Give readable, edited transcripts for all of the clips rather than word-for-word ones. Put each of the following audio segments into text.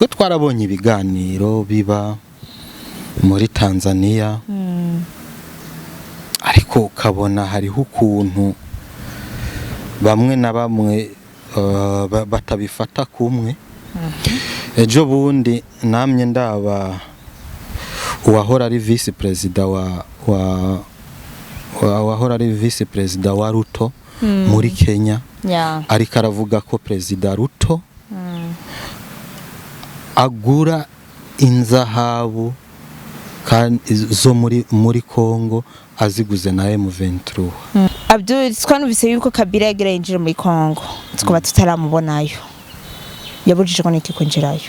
Twe twarabonye ibiganiro biba muri Tanzania, ariko ukabona hariho ukuntu bamwe na bamwe batabifata kumwe. Ejo bundi namye ndaba uwahora ari vice perezida wa wahora ari vice perezida wa Ruto muri Kenya, ariko aravuga ko Perezida Ruto agura inzahabu kandi zo muri Congo aziguze na M23. Abdul, twanumvise yuko Kabila yagira yinjire muri Congo, tukaba tutaramubonayo. Yabujijwe n'iki kwinjirayo?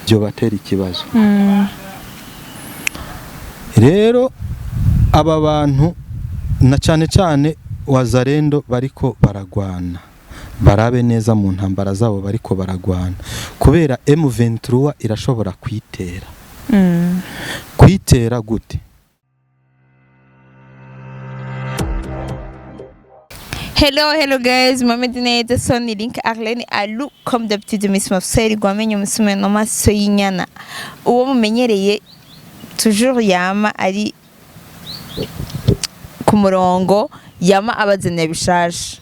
Byo batera ikibazo. Rero aba bantu na cyane cyane Wazalendo bariko baragwana, barabe neza mu ntambara zabo bariko baragwana, kubera M23 irashobora kwitera. Kwitera gute? Hello, hello guys, Mohamed neza Sony Link Arlene Alu, comme d'habitude Miss Mafseri gwamenye umusume no maso y'inyana. Uwo mumenyereye toujours yama ari ku murongo, yama abazaniye bishasha.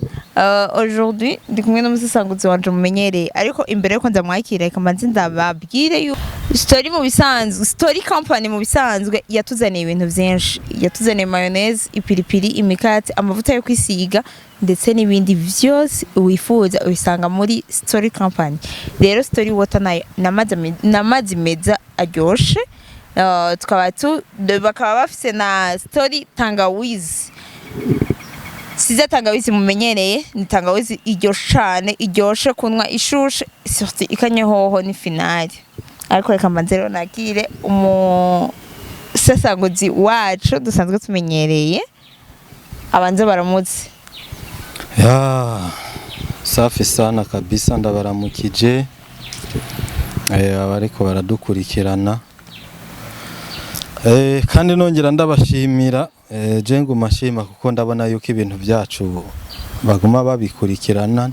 Aujourd'hui ndi kumwe n'umusesanguzi wanje mumenyereye, ariko imbere yuko ndamwakira reka mbanze ndababwire yuko Story mu bisanzwe, Story Company mu bisanzwe yatuzaniye ibintu vyinshi. Yatuzaniye mayonnaise, ipiripiri, imikate, amavuta yo kwisiga ndetse n'ibindi vyose wifuza ubisanga muri Story Company. Rero Story Water nayo n'amazi meza aryoshe. Tukaba tu bakaba bafise na Story Tangawizi. Siza tangawizi mumenyereye, ni tangawizi iryoshe cane, iryoshe kunywa ishushe, surtout ikanye hoho ni finale. Ariko reka mbanze rero nakire umusesanguzi wacu dusanzwe tumenyereye, abanze baramutse. Ya, safi sana kabisa, ndabaramukije abariko baradukurikirana, kandi nongera ndabashimira. Je nguma nshima kuko ndabona yuko ibintu byacu baguma babikurikirana.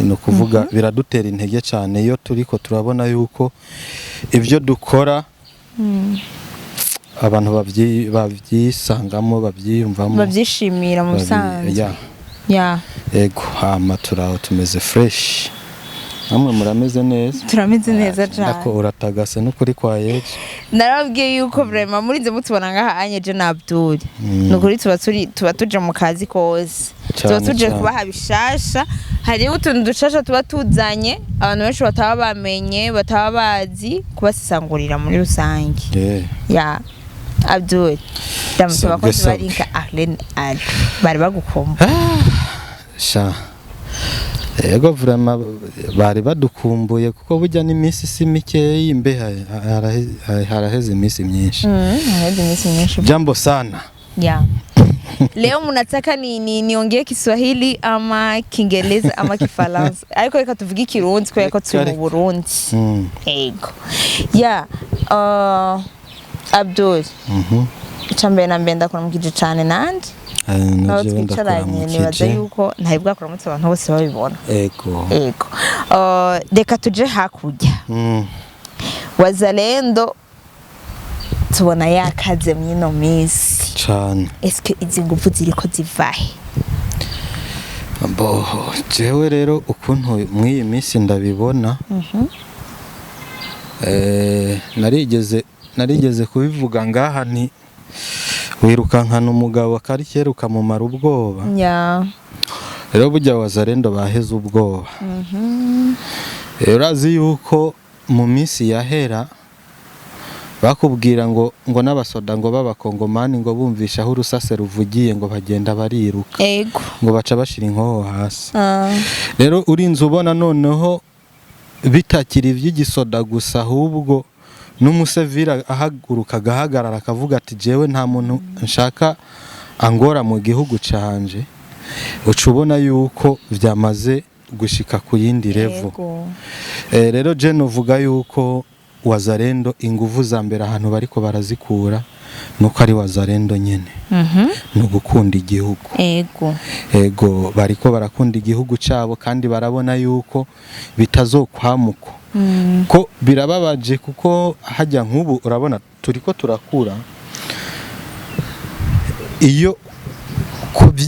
Ni ukuvuga biradutera intege cyane iyo turiko turabona yuko ibyo dukora abantu babyisangamo, babyiyumvamo, babyishimira mu bisanzwe. Ya. Ya. Ego, hama turaho tumeze fresh, namwe murameze neza? Turameze neza cane. Ndako uratagase n'ukuri kwa Yesu. Narababwiye yuko vraiment murinze mutubona ngaha anye je na Abdul, nukuri tuba turi tuba tuje mu kazi kose, tuba tuje kubaha bishasha. Hariho utuntu dushasha tuba tuzanye abantu benshi bataba bamenye, bataba bazi, kubasesangurira muri rusange. Ya Abdul, ndamusaba ko Sabwe, sabwe. tubarinka Arlene Ali bari bagukumva. Sha, ego, vraiment bari badukumbuye, kuko burya n'iminsi si mikeyi, mbe haraheze iminsi myinshi. Haraheze iminsi myinshi. Jambo sana. Ya. Leo mnataka ni niongee Kiswahili ama Kiingereza ama Kifaransa? Ariko reka tuvuge Ikirundi kubera ko turi mu Reka. Burundi. Ego. Ya, Abdul, icambere na mbere ndakuramukije cane nanje. Na Aho jewe twicaranye nibaza ndakuramukije. yuko ntari bwakuramutse abantu bose babibona. Ego. Ego. Reka tuje hakurya. Wazalendo tubona yakaze mw'ino minsi. Cane. Eske izi nguvu ziriko zivahe? Bo, jewe rero ukuntu mw'iyi minsi ndabibona, narigeze kubivuga ngaha nti wirukankana umugabo akari kera ukamumara ubwoba. Rero burya Wazalendo baheze ubwoba. Urazi yuko mu minsi yahera bakubwira ngo n'abasoda ngo b'abakongomani ngo bumvisha aho urusase ruvugiye ngo bagenda bariruka, ngo baca bashira inkoho hasi. Rero urinze ubona noneho bitakiri iby'igisoda gusa, ahubwo n'umusevira ahaguruka agahagarara akavuga ati: "Jewe nta muntu nshaka angora mu gihugu canje", uca ubona yuko byamaze gushika ku yindi level. Rero je novuga yuko Wazalendo inguvu za mbere ahantu bariko barazikura nuko ari Wazalendo nyene, ni ugukunda igihugu. Ego, bariko barakunda igihugu cabo kandi barabona yuko bitazokwamuko, ko birababaje, kuko hajya nk'ubu urabona turiko turakura, iyo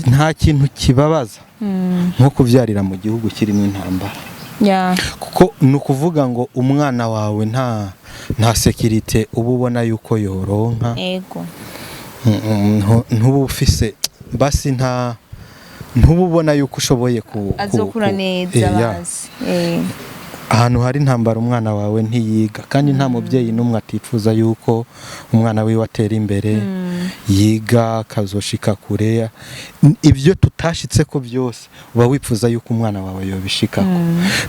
nta kintu kibabaza nko kuvyarira mu gihugu kirimo intambara, kuko ni ukuvuga ngo umwana wawe nta sécurité uba ubona yuko yoronka. Ntuba ufise basi, nta ntuba ubona yuko ushoboye Azokura neza. Ya. Bazi. Ahantu hari intambara umwana wawe ntiyiga, kandi nta mubyeyi n'umwe atifuza yuko umwana wiwe atera imbere, yiga, akazoshika kure. Ibyo tutashitse ko byose uba wifuza yuko umwana wawe yobishikako.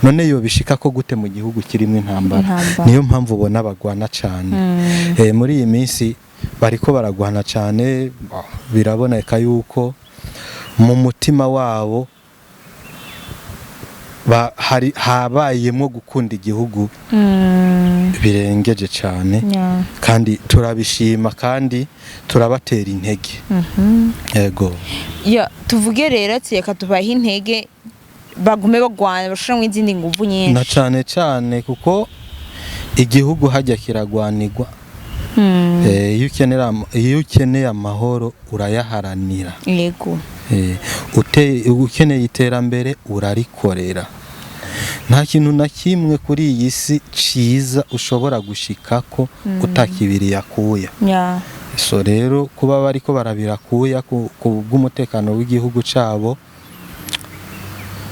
None yobishikako gute mu gihugu kirimo intambara? Intambara. Niyo mpamvu ubona bagwana cyane. Muri iyi minsi bariko baragwana cyane, biraboneka yuko mu mutima wabo hari habayemo gukunda igihugu birengeje cyane, kandi turabishima kandi turabatera intege. Yego. Ya, tuvuge rero ati reka tubahe intege, bagume bagwana, bashiramo izindi nguvu Na nyinshi. cane cane, kuko igihugu hajya kiragwanirwa. Iyo ukeneye amahoro urayaharanira. Ukeneye iterambere urarikorera. Nta kintu na kimwe kuri iyi si ciza ushobora gushikako utakibiriye akuya. So rero kuba bariko barabirakuya ku bw'umutekano w'igihugu cabo,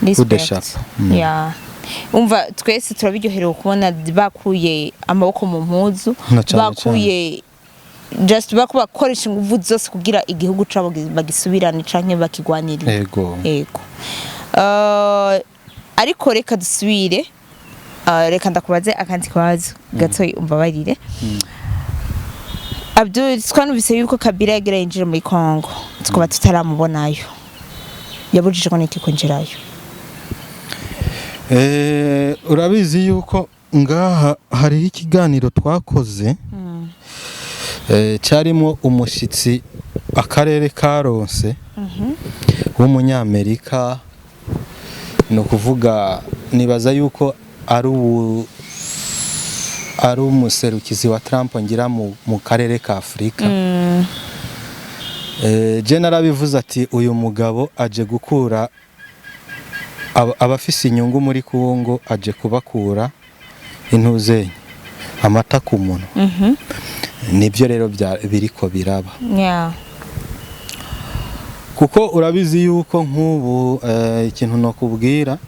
Respect. Kudeshapa. Ya. Umva, twese turabiryoherewe kubona bakuye amaboko mu mpuzu, Na cane. bakuye, just bako bakoresha inguvu zose kugira igihugu cabo bagisubirane canke bakigwanirire. Yego. Ariko reka dusubire, reka ndakubaze akandi kabazo gatoyi, umbabarire. Abdul, twanumvise yuko Kabila yagira yinjire muri Congo, tukaba tutaramubonayo. Yabujijwe n'iki kwinjirayo? Urabizi yuko ngaha hariho ikiganiro twakoze, cyarimo umushyitsi akarere karonse w'umunyamerika. Ni ukuvuga nibaza yuko ari umuserukizi wa Trump ngira mu karere ka Afurika. Je narabivuze ati uyu mugabo aje gukura abafise inyungu muri Kongo, aje kubakura intuzenye amata ku munwa. Nibyo rero biriko biraba, kuko urabizi yuko nk'ubu ikintu nokubwira,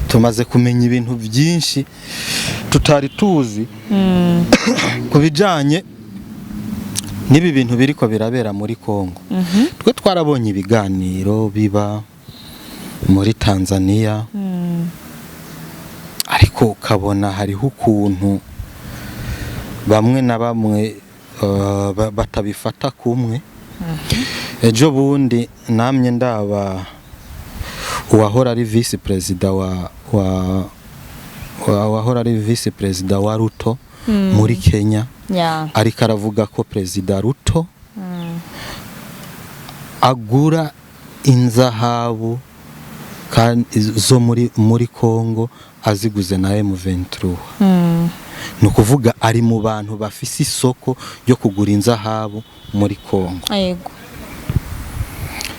tumaze kumenya ibintu byinshi tutari tuzi ku bijanye n'ibi bintu biriko birabera muri Kongo. Twe twarabonye ibiganiro biba muri Tanzania, ariko ukabona hariho ukuntu bamwe na bamwe batabifata kumwe. Ejo bundi namye ndaba uwahora ari vice perezida wa wahora ari vice perezida wa Ruto muri Kenya, ariko aravuga ko perezida Ruto agura inzahabu kandi zo muri Kongo aziguze na M23. Ni ukuvuga ari mu bantu bafise isoko ryo kugura inzahabu muri Kongo.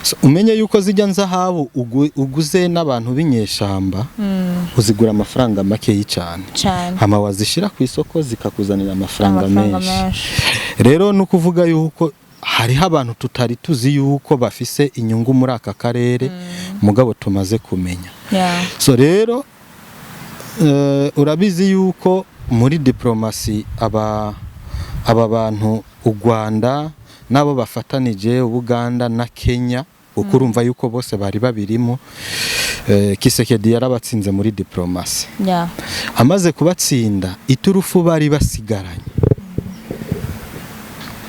So, umenye yuko zijya nzahabu uguze n'abantu b'inyeshamba uzigura amafaranga makeyi cyane, Cane. hama wazishira ku isoko zikakuzanira amafaranga Amafaranga menshi. menshi. Rero ni ukuvuga yuko hariho abantu tutari tuzi yuko bafise inyungu muri aka karere, mugabo tumaze kumenya. So rero urabizi yuko muri diplomasi aba bantu, u Rwanda n'abo bafatanije, Ubuganda na Kenya, kuko urumva yuko bose bari babirimo, Kisekedi yarabatsinze muri diplomasi. Amaze kubatsinda, iturufu bari basigaranye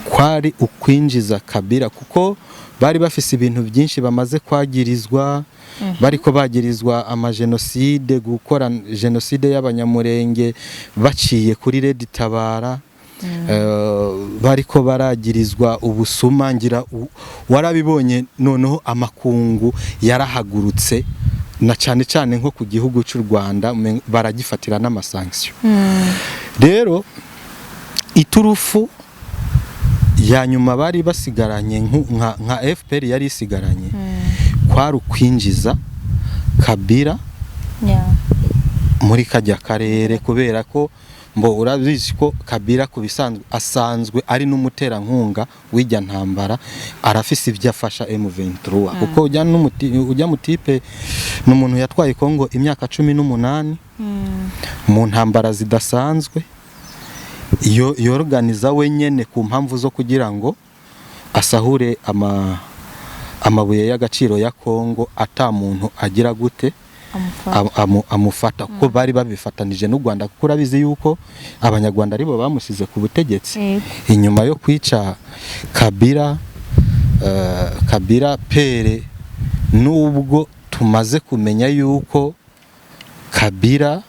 kwari ukwinjiza Kabila, kuko Bari bafise ibintu byinshi bamaze kwagirizwa, bariko bagirizwa amajenoside, gukora jenoside y'Abanyamurenge baciye kuri Red Tabara. Bariko baragirizwa ubusuma, ngira warabibonye. Noneho amakungu yarahagurutse, na cyane cyane nko ku gihugu cy'u Rwanda, baragifatira n'amasanction. Rero iturufu ya nyuma bari basigaranye nka FPR yari isigaranye kwari ukwinjiza Kabila muri kajya karere, kubera ko mbo urabizi ko Kabila ku bisanzwe asanzwe ari n'umuterankunga w'ijya ntambara, arafise ibyo afasha M23, kuko ujya n'umuti ujya mutipe ni umuntu yatwaye Kongo imyaka 18 mu ntambara zidasanzwe, iyo yorganiza wenyene ku mpamvu zo kugira ngo asahure amabuye y'agaciro ya Kongo ata muntu agira gute amufata, kuko bari babifatanije n'u Rwanda, kuko urabizi yuko Abanyarwanda aribo bamusize ku butegetsi inyuma yo kwica Kabila. Kabila père, nubwo tumaze kumenya yuko Kabila,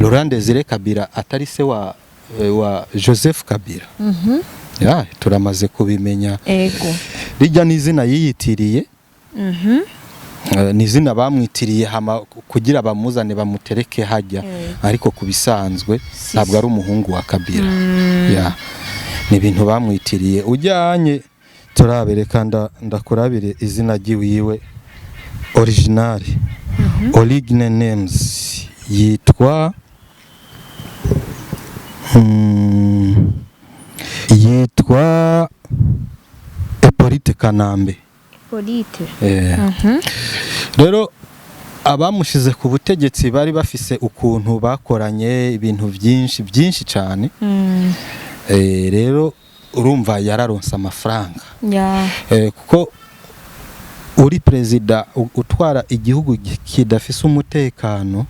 Laurent Desire Kabila, atari se wa Joseph Kabila, ya turamaze kubimenya. Rijya n'izina yiyitiriye, ni izina bamwitiriye hama kugira bamuzane bamutereke hajya, ariko ku bisanzwe ntabwo ari umuhungu wa Kabila. Ya, ni ibintu bamwitiriye. Ujyanye turabereka, ndakurabire izina ry'iwiwe original, original names, yitwa yitwa Hippolyte Kanambe. Hippolyte. Rero abamushize ku butegetsi bari bafise ukuntu bakoranye ibintu byinshi byinshi cyane. Rero urumva yararonse amafaranga. Kuko uri perezida utwara igihugu kidafise umutekano,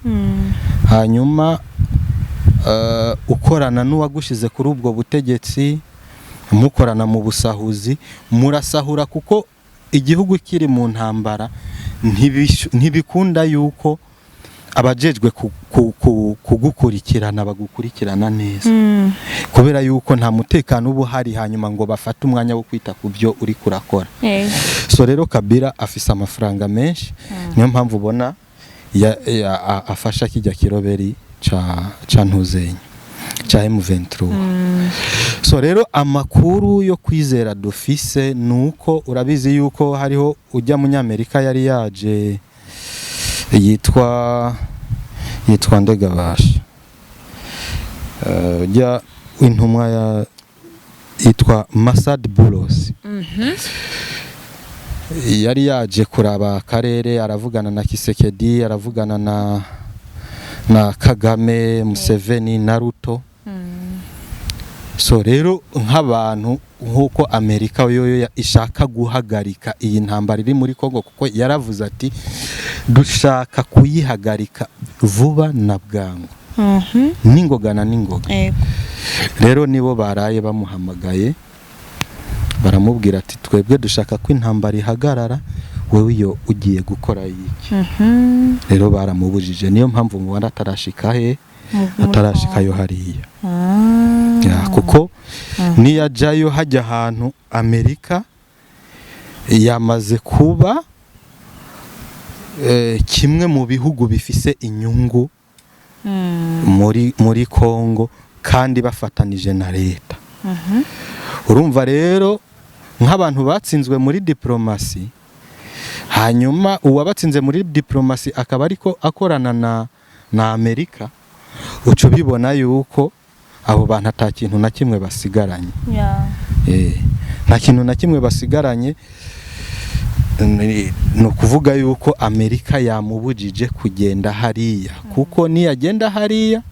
hanyuma ukorana n'uwagushize kuri ubwo butegetsi, mukorana mu busahuzi, murasahura, kuko igihugu kiri mu ntambara ntibikunda yuko abajejwe kugukurikirana bagukurikirana neza, kubera yuko nta mutekano uba uhari, hanyuma ngo bafate umwanya wo kwita ku byo uri kurakora. So rero Kabila afise amafaranga menshi, niyo mpamvu ubona afasha kijya kiroberi ca ntuzenya ca M23. So rero amakuru yo kwizera dufise nuko urabizi yuko hariho ujya munyamerika yari yaje yitwa Ndegabasha, ujya intumwa ya yitwa Masad Boulos, yari yaje kuraba akarere, aravugana na Tshisekedi, aravugana na Kagame, Museveni na Ruto. So rero nk'abantu nk'uko Amerika yoyo ishaka guhagarika iyi ntambara iri muri Kongo, kuko yaravuze ati dushaka kuyihagarika vuba na bwangu, n'ingoga na n'ingoga. Rero nibo baraye bamuhamagaye, baramubwira ati twebwe dushaka ko intambara ihagarara, wewe iyo ugiye gukora iki? Rero baramubujije, niyo mpamvu mubona atarashika he, atarashikayo hariya. Ya, kuko niyajyayo hajya ahantu Amerika yamaze kuba kimwe mu bihugu bifise inyungu muri Kongo, kandi bafatanije na leta. Urumva rero nk'abantu batsinzwe muri diplomasi, hanyuma uwabatsinze muri diplomasi akaba ariko akorana na Amerika, uca ubibona yuko abo bantu ata kintu na kimwe basigaranye. Nta kintu na kimwe basigaranye. Ni ukuvuga yuko Amerika yamubujije kugenda hariya, kuko niyagenda hariya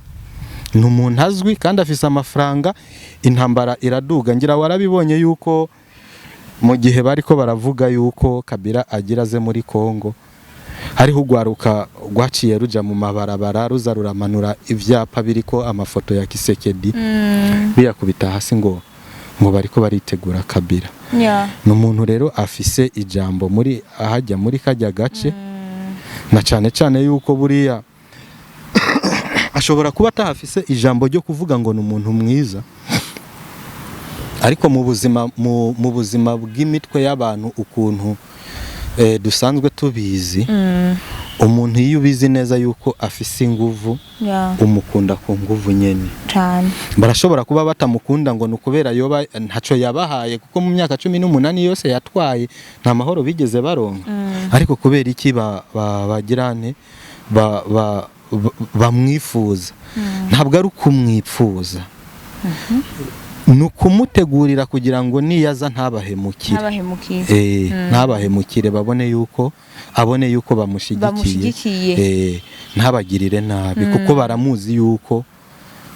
ni umuntu azwi kandi afise amafaranga, intambara iraduga. Ngira warabibonye yuko mu gihe bariko baravuga yuko Kabila agira aze muri Kongo, hariho urwaruka rwaciye ruja mu mabarabara, ruza ruramanura ivyapa biriko amafoto ya Tshisekedi, biyakubita hasi ngo Ngo bariko baritegura Kabila. Ni umuntu rero afise ijambo muri ahajya muri kajya gace, na cyane cyane yuko buriya ashobora kuba atahafise ijambo ryo kuvuga ngo ni umuntu mwiza, ariko mu buzima, mu buzima bw'imitwe y'abantu, ukuntu dusanzwe tubizi, umuntu iyo ubizi neza yuko afise inguvu, umukunda ku nguvu nyene. Barashobora kuba batamukunda ngo ni ukubera yoba ntaco yabahaye, kuko mu myaka 18 yose yatwaye nta mahoro bigeze baronka. Ariko kubera iki bagirane bamwifuza? Ntabwo ari ukumwipfuza, ni ukumutegurira kugira ngo niyaza ntabahemukire. Ntabahemukire. Ntabahemukire, babone yuko, abone yuko bamushigikiye. Bamushigikiye. Ntabagirire nabi, kuko baramuzi yuko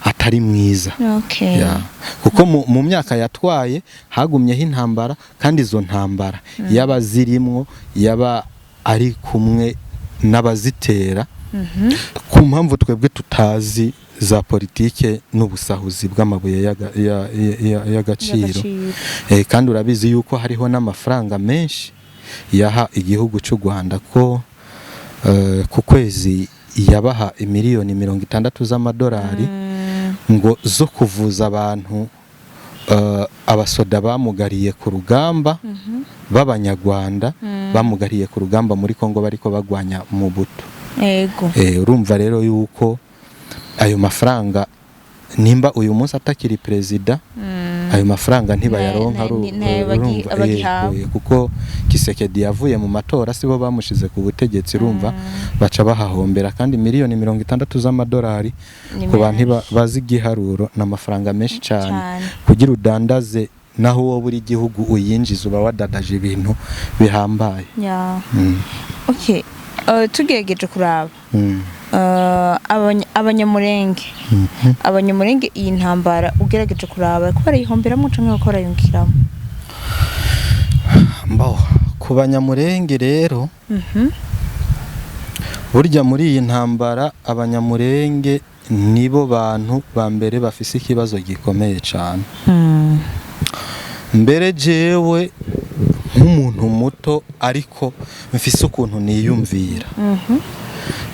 atari mwiza. Ya. Kuko mu myaka yatwaye hagumyeho intambara, kandi izo ntambara yaba zirimwo, yaba ari kumwe n'abazitera ku mpamvu twebwe tutazi za politike n'ubusahuzi bw'amabuye y'agaciro. Y'agaciro. Kandi urabizi yuko hariho n'amafaranga menshi yaha igihugu cy'u Rwanda, ko ku kwezi yabaha imiliyoni 60 z'amadolari ngo zo kuvuza abantu, abasoda bamugariye ku rugamba b'Abanyarwanda bamugariye ku rugamba muri Kongo bariko bagwanya mu buto. Urumva rero yuko ayo mafaranga, nimba uyu munsi atakiri perezida, ayo mafaranga ntibayaronka. Ntayo urumva, abagihabwa. Kuko Kisekedi yavuye mu matora, sibo bamushize ku butegetsi. Urumva baca bahahombera, kandi miliyoni 60 z'amadolari Ni ku bantu menshi. bazi igiharuro ni amafaranga menshi cyane. Cane. Kugira udandaze, naho wowe buri gihugu uyinjiza, uba wadadaje ibintu bihambaye. Okay. Tugerageje kuraba Abanyamurenge, Abanyamurenge, iyi ntambara ugerageje kuraba ko barayihomberamo canke ko barayungukiramo? Mbo, ku Banyamurenge rero, burya muri iyi ntambara Abanyamurenge nibo bantu ba mbere bafise ikibazo gikomeye cyane. Mbere jewe nk'umuntu muto, ariko mfise ukuntu niyumvira,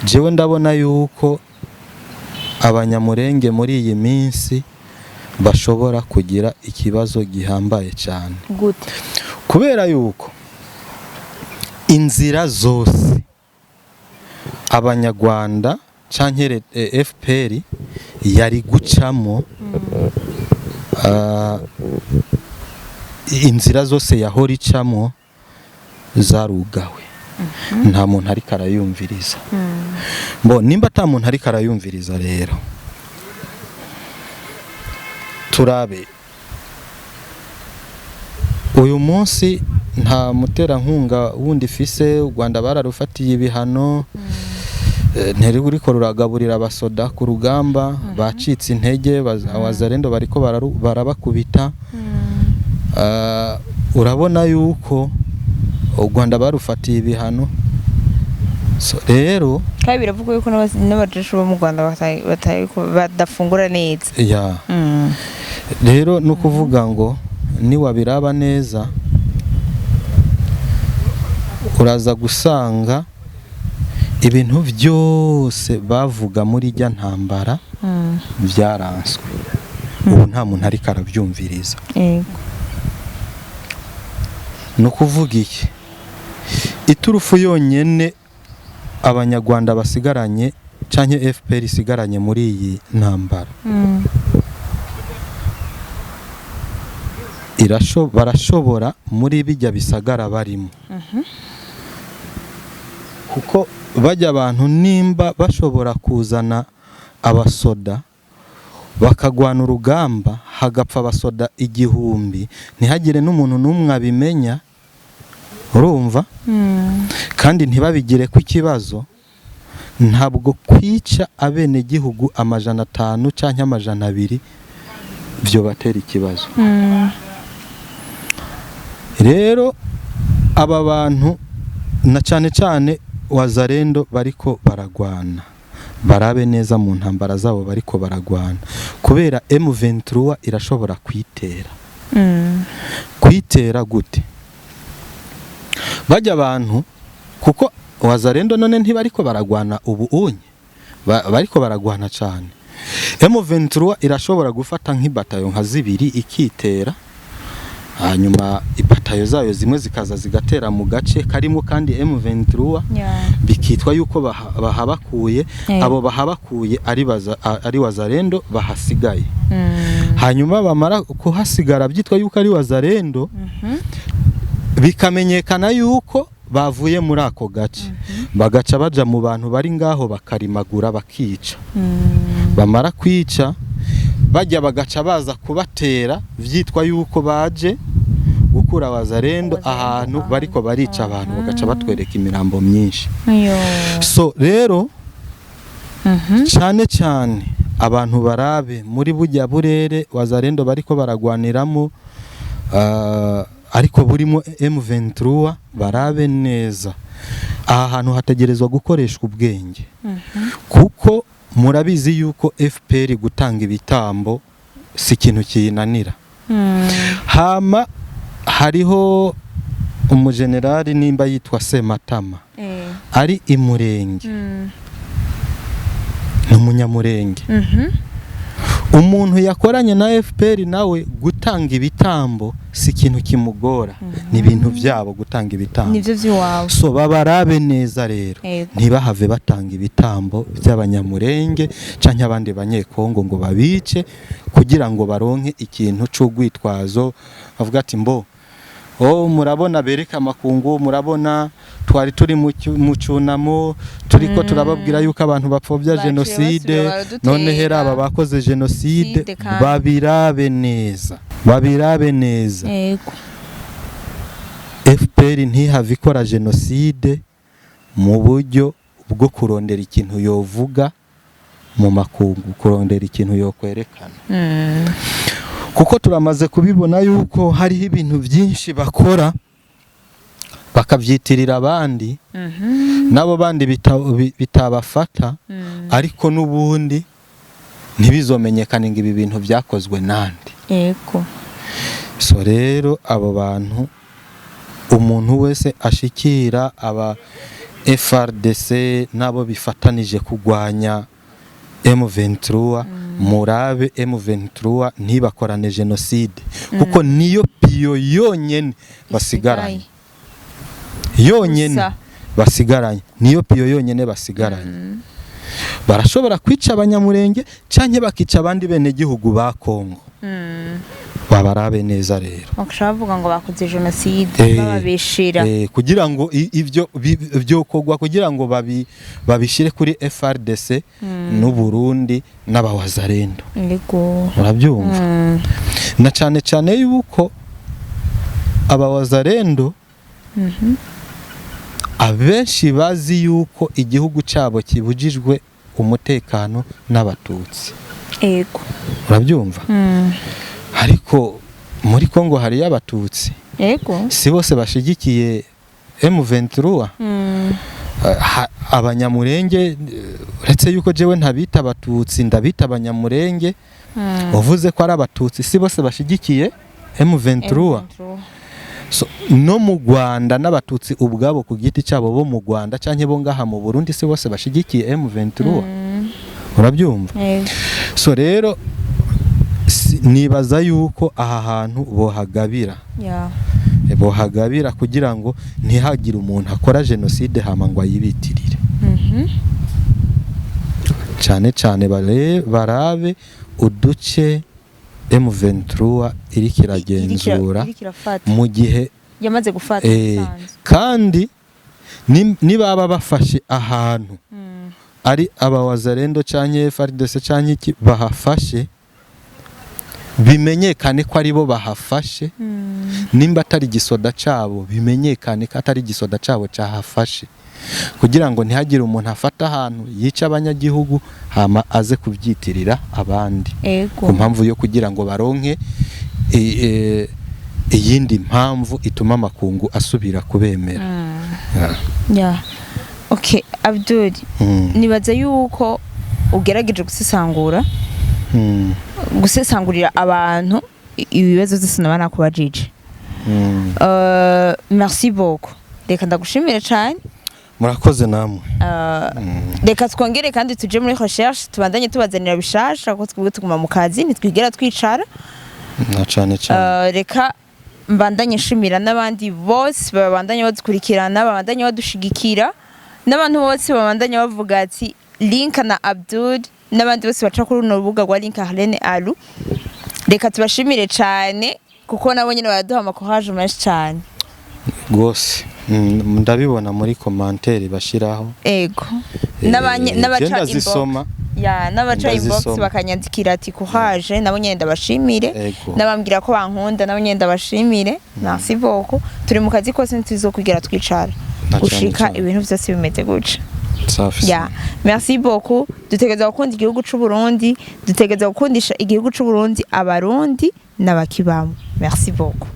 jewe ndabona yuko Abanyamurenge muri iyi minsi bashobora kugira ikibazo gihambaye cyane. Gute? Kubera yuko inzira zose Abanyarwanda canke FPR yari gucamo, inzira zose yahora icamo zarugawe, nta muntu ariko arayumviriza. Bo nimba ata muntu ariko arayumviriza rero, turabe uyu munsi nta muterankunga wundi ifise. U Rwanda bararufatiye ibihano, ntiruriko ruragaburira abasoda ku rugamba, bacitse intege, Wazalendo bariko barabakubita. Urabona yuko u Rwanda barufatiye ibihano. So, rero Kandi biravugwa yuko n'abajeshi bo mu Rwanda badafungura neza. Ya. Rero ni ukuvuga ngo niwabiraba neza, uraza gusanga ibintu byose bavuga muri ijya ntambara byaranswe, ubu nta muntu ariko arabyumviriza. Ni ukuvuga iki? Iturufu yonyine Abanyarwanda basigaranye canke FPR isigaranye muri iyi ntambara, barashobora muri bijya bisagara barimo, kuko bajya abantu nimba bashobora kuzana abasoda bakagwana urugamba, hagapfa abasoda 1000, ntihagire n'umuntu n'umwe abimenya, urumva, kandi ntibabigire ku ikibazo. Ntabwo kwica abenegihugu 500 cyangwa 200 byo batera ikibazo. Rero aba bantu, na cyane cyane Wazalendo, bariko baragwana, barabe neza mu ntambara zabo bariko baragwana, kubera M23 irashobora kwitera. Kwitera gute? Bajya abantu, kuko Wazalendo none ntibariko baragwana ubu unye, bariko baragwana cyane. M23 irashobora gufata nk'ibatayo nka zibiri ikitera, hanyuma ibatayo zayo zimwe zikaza zigatera mu gace karimo kandi M23, bikitwa yuko bahabakuye. Abo bahabakuye ari Wazalendo bahasigaye. Hanyuma bamara kuhasigara byitwa yuko ari Wazalendo, bikamenyekana yuko bavuye muri ako gace, bagaca baja mu bantu bari ngaho, bakarimagura, bakica. Bamara kwica, bajya bagaca baza kubatera, vyitwa yuko baje gukura Wazalendo Wazalendo ahantu ahantu. bariko barica abantu, bagaca batwereka imirambo myinshi. Yo. So rero, cyane cyane abantu barabe muri bujya burere Wazalendo bariko baragwaniramo, ariko burimo M23, barabe neza aha hantu hategerezwa gukoreshwa ubwenge, kuko murabizi yuko FPR gutanga ibitambo si ikintu kiyinanira. Hama hariho umujenerali nimba yitwa Sematama ari imurenge, ni umunyamurenge. Umuntu yakoranye na FPR nawe gutanga ibitambo si ikintu kimugora, ni ibintu byabo gutanga ibitambo. Nivyo vy'iwawe. So babarabe neza rero, ntibahave batanga ibitambo by'abanyamurenge canke abandi banyekongo ngo babice kugira ngo baronke ikintu c'urwitwazo, bavuga ati mbo oh, murabona, bereka amakungu, murabona twari turi mu cyunamo, turiko turababwira yuko abantu bapfobya Baciye jenoside, basubira baradutera. none hera aba bakoze jenoside. Jenoside kandi. Babirabe neza, babirabe neza. FPR ntihave ikora jenoside mu buryo bwo kurondera ikintu yovuga mu makungu, kurondera ikintu yokwerekana, kuko turamaze kubibona yuko hariho ibintu byinshi bakora bakabyitirira abandi, nabo bandi bitabafata, ariko n'ubundi ntibizomenyekane ngo ibi bintu byakozwe nande. So rero abo bantu, umuntu wese ashikira aba FRDC nabo bifatanije kugwanya M23, murabe M23 ntibakorane jenoside, kuko niyo piyo yonyene basigaranye, yonyene Gusa. basigaranye, niyo piyo yonyene basigaranye. Barashobora kwica abanyamurenge canke bakica abandi bene gihugu ba Kongo. Babarabe neza rero. Bakashaka bavuga ngo bakoze jenoside, bababeshera. Kugira ngo ivyo vyokogwa kugira ngo babishire kuri FRDC n'u Burundi n'abawazarendo. Urabyumva? Na cane cane yuko abawazarendo abenshi bazi yuko igihugu cyabo kibujijwe umutekano n'abatutsi. Urabyumva? Ariko muri Kongo hariyo abatutsi. Si bose bashigikiye M23. Abanyamurenge, uretse yuko jewe ntabita abatutsi, ndabita abanyamurenge, uvuze ko ari abatutsi, si bose bashigikiye M23. M23. So, no mu Rwanda n'abatutsi ubwabo ku giti cyabo bo mu Rwanda canke bo ngaha mu Burundi, si bose bashigikiye M23. Urabyumva? Yego. So rero nibaza yuko aha hantu bohagabira, bohagabira kugira ngo ntihagire umuntu akora jenoside hama ngo ayibitirire. Cyane cyane barabe uduce M23 iriko iragenzura Iriko irafata. mu gihe Yamaze gufata bisanzwe. Kandi nibaba bafashe ahantu, ari abawazarendo canke FARDC canke iki bahafashe, bimenyekane ko aribo bahafashe. Nimba atari igisoda cabo, bimenyekane ko atari igisoda cabo cahafashe, kugira ngo ntihagire umuntu afata ahantu yica abanyagihugu hama aze kubyitirira abandi, ku mpamvu yo kugira ngo baronke iyindi mpamvu ituma amakungu asubira kubemera. Yeah. Yeah. Okay, Abdul, nibaza yuko ugerageje gusesangura, gusesangurira abantu. ibibazo byose naba nakubajije. Merci beaucoup, reka ndagushimire cyane. Murakoze namwe. Reka twongere kandi tuje muri recherche, tubandanye tubazanira bishasha, ko twebwe tuguma mu kazi, ntitwigera twicara. Na cane cane. Reka mbandanye nshimira n'abandi bose babandanye badukurikirana, babandanye badushigikira, n'abantu bose babandanye bavuga ati Link na Abdul, n'abandi bose baca kuri runo rubuga rwa Link Arlene Alu. Reka tubashimire cyane kuko nabo nyine baraduha ama courage menshi cyane. Rwose. Ndabibona muri commentaire bashiraho. Ego. Je N'abaca inbox ndazisoma. Ya, n'abaca inbox Ndazisoma. bakanyandikira ati courage, nabo nyine ndabashimire. N'abambwira ko bankunda, nabo nyine ndabashimire. Merci beaucoup. Turi mu kazi kose, ntituzokwigira twicara Na cane gushika cane. ibintu byose bimeze gutya. Safi. Ya, merci beaucoup. Dutegereza gukunda igihugu c'u Burundi, dutegereza gukundisha igihugu c'u Burundi abarundi n'abakibamo. Merci beaucoup.